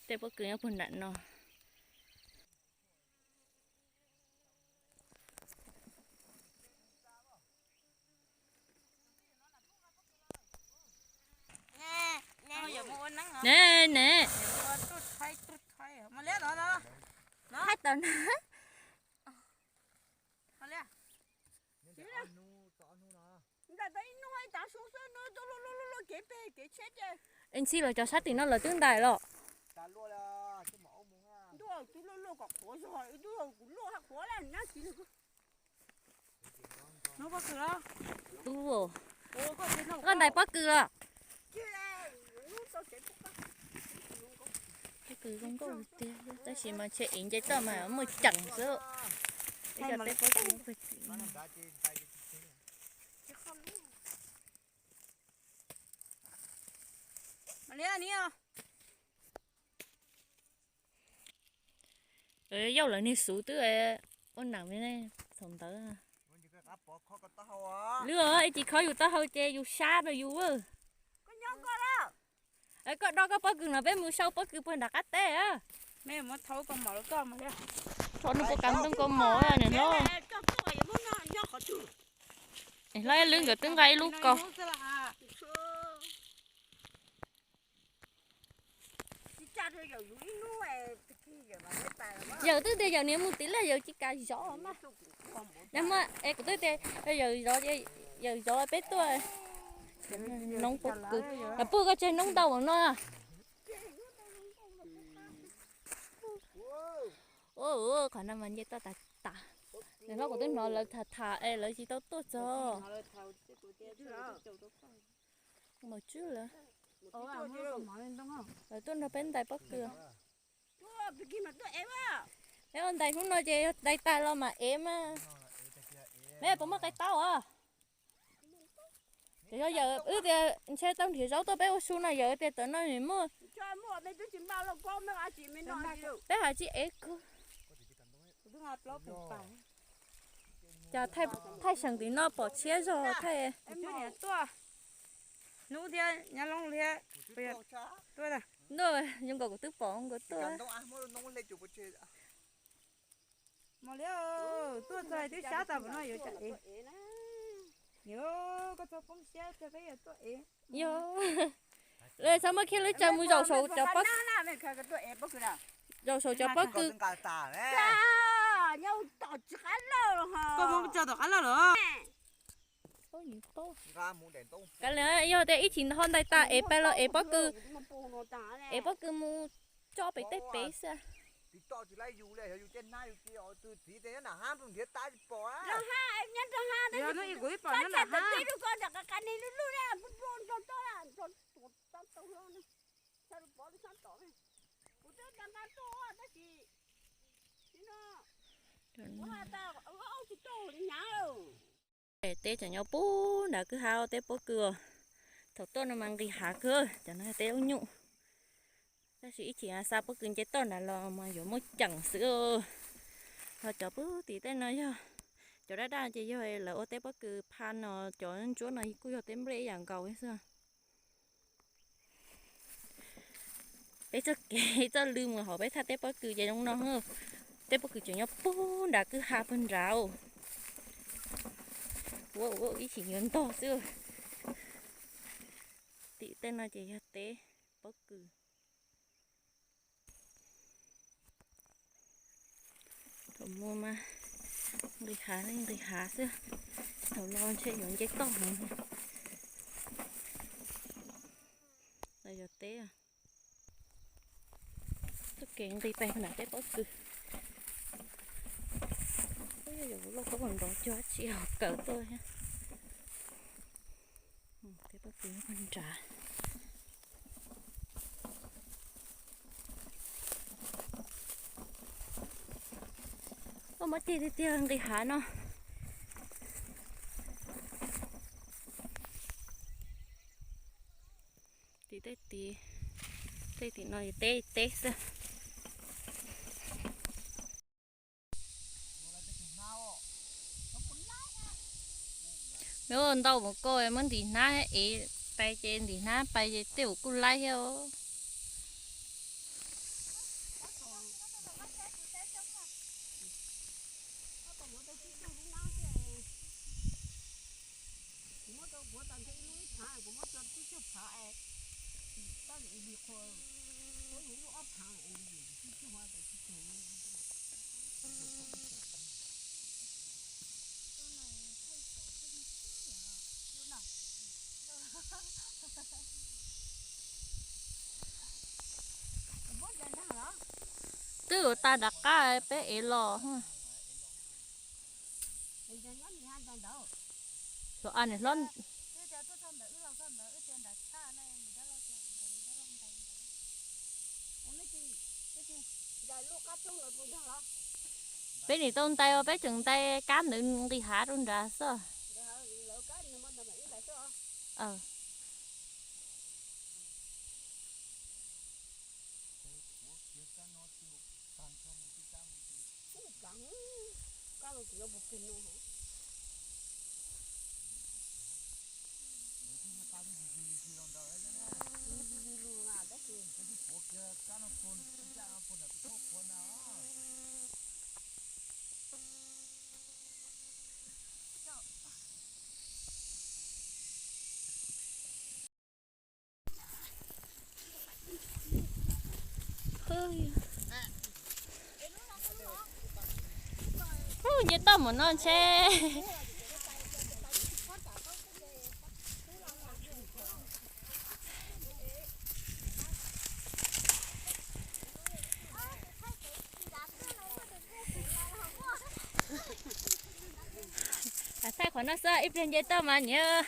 Tej pob kws nyob puag nram no. Ne, ne. Thaij tau na. Ntais tau ib hnub ib tav su xwb, luaj luaj luaj kev pem kev tsheb ces. Es ntxhi los cov sab tim no lawv twb ntais los. Ntuj, tus luaj luaj kom qhuav zog, tus kuv luaj qhuav lawm nyob tsis. Tub, koj ntais pob kws los? Pob kws zoo nkauj tiag, tab sis mas ntshe ev nce toj mas muaj ceem xwb. Ib co teb pob kws. Yauj lawv niag xuv twb ua nam li ne, thaum ntawd. Lwb, ib tsis khob yus taub hau ces yus sab rau yus. Koj do koj pob kws no peb mus sau pob kws puag nram qab teb. Tso nws puas kam ntoo kaus mom niam hlob. Hlob Lwb nkawd twb nqa ib lub kaus. Yawm twb tias yawm niam mus tim lawm yawm tsis kam zov mas. Nag hmo es kuv twb tias yawm zov, yawm zov peb tuaj. Noob pob kws, los puag koj tseg noob ntau no. Ua, qhov no mas nce toj tas tas. Nws hlob kuv twb hnov lawv tham tham es lawv tsis tau tuaj txog. Mus tswb lawm. Lawv tuaj nrog peb ntais pob kws. Peb ua ntais hnub no ces yog ntais tas los mam ev mas. Peb puas muaj qe taub os? Ces yog yawm wb tias ntshe tau nrhiav zaub tuaj peb ua su no yawm tias tam no nws muaj. Peb hais tsis ev kawg. Cas thaij seem tim no pom tshiab zog thaij. Hnub thiab nyob loo thiab. Zoo nkaus kuv twb pom nkawd tuaj. Mos liab, tuaj txog twb sab tas pem no yuav tsam ev. Yog koj txhob poob siab, peb yuav tuaj ev. Yog, lawv txhob muab khiab lub tsaws mus zaum saum cov pob, zaum saum cov pob kws. Koj muab tso tom qab lawj los? Kav liam, yog tias ib chim ho ntais tas ev pais los ev pob kws, ev pob kws mus tso pem tej pem xwb. Teb tseem nyob puag nram kwj ha, teb pob kws. Thaum tuaj no mas nqis hav kawg, cov no teb ub nyuj. Tab sis ib chim xa pob kws nce toj nrad los mas yuav muaj ceem xwb. Ho cov puag tim tej no yog cov daj daj ces yog lawv ua teb pob kws pha no, cov ntsuab no kuj yog teb nplej ib yam nkaus xwb. Peb txoj kev txoj lw mus hauv peb thaj teb pob kws ces zoo no. Teb pob kws tseem nyob puag nram kwj ha puag nrad. Ua ua ib chim yuav ntog xwb. Tim tej no ces yog teb pob kws. Thaum mus mas nqis hav li nqis hav xwb, thaum los ntshe yuav nce toj heev. Lawv yuav teb, txoj kev nqis pem nram teb pob kws. Yog yuav loj khaub nrov cuag dab tsi ho kawm tuaj thiab. Teb pob kws nrad. Ua, muab ceg tiag tiag nqis hav no. Tim tej tim, tej tim no teb teb xwb. Nws ntau mus ko muab ntim hnab ev pais ces ntim hnab pais ces tej ua kuj laib thiab os. Twb ua tas nram qab peb ev los. Hlob a, niam hlob. Peb nim tau ntais os, peb tseem ntais kab ntawd nqis hav rau nrad xwb. Ub, nce toj mus no ntshe. Thaij qhov no xwb, ib pliag nce toj mas niam,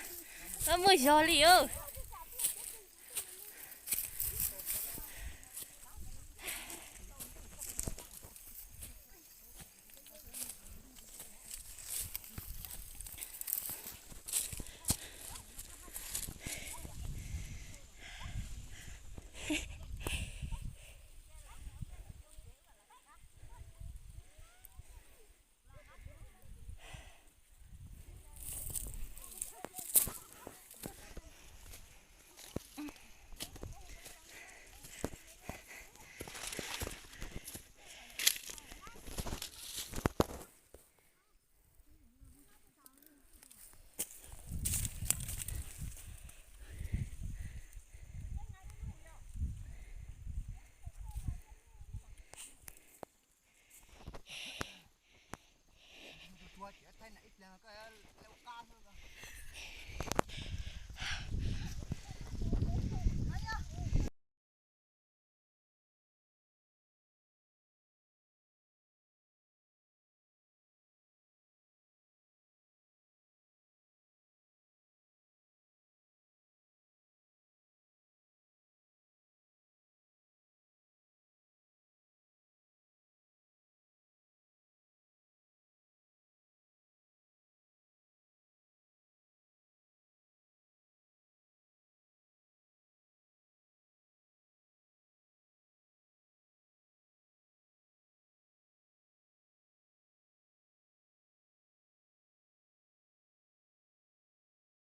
muaj zog li os.